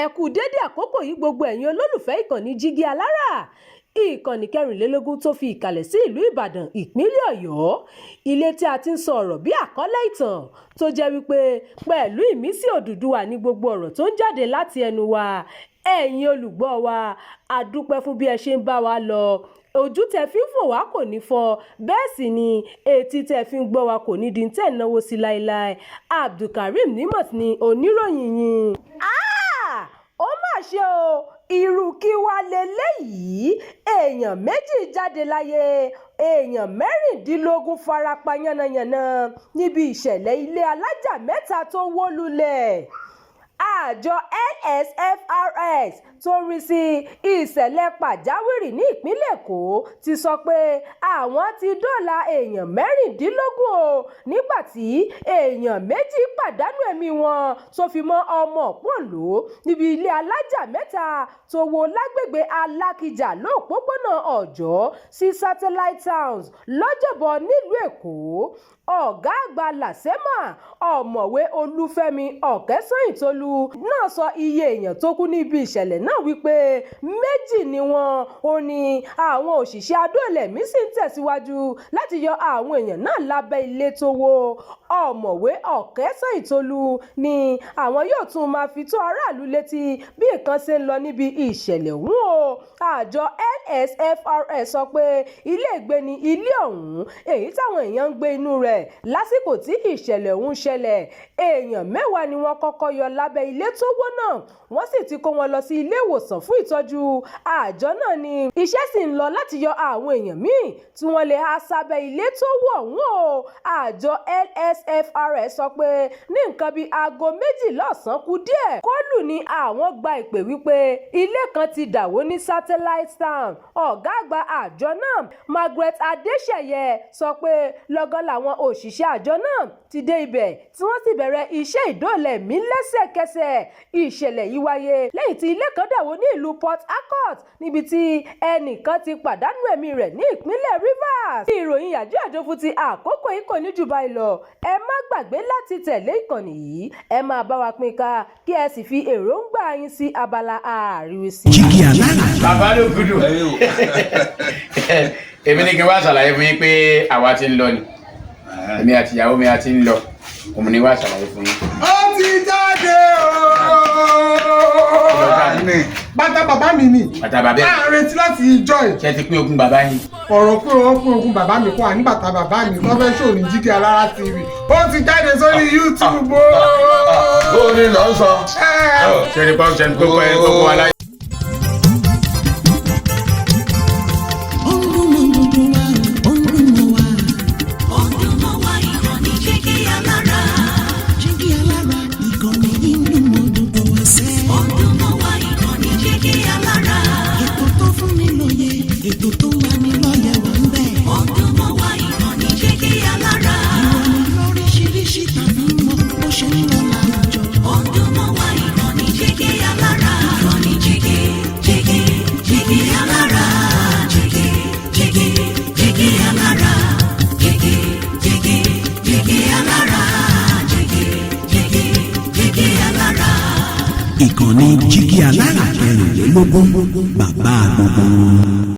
Ẹ kú dédé àkókò yìí, gbogbo ẹ̀yin olólùfẹ́ ìkànnì Jígí Alára, ìkànnì 24 tó fi ìkàlẹ̀ sí ìlú Ìbàdàn, ìpínlẹ̀ Ọ̀yọ́, ilé tí a ti ń sọ ọ̀rọ̀ bí àkọlé ìtàn tó jẹ́ wípé pẹ̀lú ìmísí Odùduwà ní gbogbo ọ̀rọ̀ tó ń jáde láti ẹnu wa. Ẹ̀yin olùgbọ́ wa, a dúpẹ́ fún bí ẹ ṣe ń bá wa lọ. Ojú tẹ fi ń fò wá kò ní fọ́, bẹ́ẹ̀ sì ni etí tẹ fi ń gbọ́ wa kò ní di tẹ̀ náwó sí láéláé. Abdulkareem Nimot ni oníròyìn yín. Ó mà ṣe o! Irú kí wàá lélẹ́yìí? Èèyàn 2 jáde láyé, èèyàn 16 fara pa yánnayànna níbi ìṣẹ̀lẹ̀ ilé alájà mẹ́ta tó wó lulẹ̀. Àjọ LSFRS tó ń rí sí ìṣẹ̀lẹ̀ pàjáwìrì ní ìpínlẹ̀ Èkó ti sọ pé àwọn ti dóòlà èèyàn 16 o, nígbà tí èèyàn 2 pàdánù ẹ̀mí wọn tó fi mọ́ ọmọ òpóǹlò níbi ilé alájà mẹ́ta tó wó lágbègbè Alákìjà lọ́pọ̀pọ̀nà Ọjọ́ sí Satellite Towns lọ́jọ́bọ̀ nílùú Èkó. Ọ̀gá àgbà LASEMA, Ọ̀mọ̀wé Olúfẹ́mi Òkèsanyìntòlú náà sọ iye èèyàn tó kú níbi ìṣẹ̀lẹ̀ náà wípé 2 ni wọ́n. Ó ní àwọn òṣìṣẹ́ adóòlà-ẹ̀mí sì ń tẹ̀síwájú láti yọ àwọn èèyàn náà lábẹ́ ilé tó wó. Ọ̀mọ̀wé Òkèsanyìntòlú ní àwọn yóò tún máa fi tó aráàlú létí bí nǹkan ṣe ń lọ níbi ìṣẹ̀lẹ̀ ọ̀hún o. Àjọ LSFRS sọ pé iléègbé ní ilé ọ̀hún, èyí táwọn èèyàn ń gbé inú rẹ̀ lásìkò tí ìṣẹ̀lẹ̀ ọ̀hún ṣẹlẹ̀. Èèyàn 10 ni wọ́n kọ́kọ́ yọ lábẹ́ ilé tó wó náà, wọ́n sì ti kó wọn lọ sí ilé ìwòsàn fún ìtọ́jú. Àjọ náà ní iṣẹ́ sì ń lọ láti yọ àwọn èèyàn míì tí wọ́n lè há sábẹ́ ilé tó wó ọ̀hún o. Àjọ LSFRS sọ pé ní nǹkan bíi aago 12 ọ̀sán kù díẹ̀ kólù ni àwọn gba ìpè wípé ilé kan ti dà wó ní Satellite Town. Ọ̀gá àgbà àjọ náà, Margaret Adéṣẹ̀yẹ, sọ pé lọ́gán làwọn òṣìṣẹ́ àjọ náà ti dé ibẹ̀ tí wọ́n sì bẹ̀rẹ̀ iṣẹ́ ìdóòlà ẹ̀mí lẹ́sẹ̀kẹsẹ̀. Ìṣẹ̀lẹ̀ yìí wáyé lẹ́yìn tí ilé kan dà wó ní ìlú Port Harcourt, níbi tí ẹnìkan ti pàdánù ẹ̀mí rẹ̀ ní ìpínlẹ̀ Rivers. Ìròyìn yàjóyàjó fún ti àkókò yìí kò ní jù báyìí lọ. Ẹ má gbàgbé láti tẹ̀lé ìkànnì yìí, ẹ máa bá wa pín ká, kí ẹ sì fi èròǹgbà yín sí abala àríwísí. Jígí Alára. Bàbá ló gudu. Èmi ní kí n wá ṣàlàyé fún yín pé àwa ti ń lọ ni, èmi àti ìyàwó mi a ti ń lọ. Òun ni wá ṣàlàyé fún yín. Ó ti jáde ooo. Bàtà bàbá mi ni. Bàtà bàbá ẹ̀. À ń retí láti ìjọ ẹ̀. Ṣé ti pín ogún bàbá yín? Ọ̀rọ̀ pé wọ́n pín ogún bàbá mi kọ́ àní bàtà bàbá mi tó fẹ́ ṣòro ní Jígí Alára TV, ó ti jáde sórí YouTube ooo. Ó ní lọ sọ. Ṣé ní pọ́n ṣe ní gbogbo ẹ̀ gbogbo aláyé. Ó ń dún mọ́ gbogbo wa, ó ń dún mọ́ wa. Ó ń dún mọ́ wa, ìkànnì Jígí Alára. Jígí Alára, ìkànnì yìí ń dún mọ́ gbogbo wa sẹ́. Ó ń dún mọ́ wa, ìkànnì Jígí Alára. Ètò tó fún ni lóye, ètò tó ń lani lọ́yẹ̀ wà ń bẹ̀. Ó ń dún mọ́ wa, ìkànnì Jígí Alára. Ìròyìn lóríṣiríṣi tàbí mọ bó ṣe ń lọ láwùjọ. Ó ń dún mọ́ wa, ìkànnì Jígí Alára. Ìkànnì Jígí Jígí Jígí Alára. Jígí Jígí Jígí Alára. Jígí Jígí Jígí Alára. Jígí Jígí Jígí Alára. Ìkànnì Jígí Alára 24, bàbá gbogbo wọn.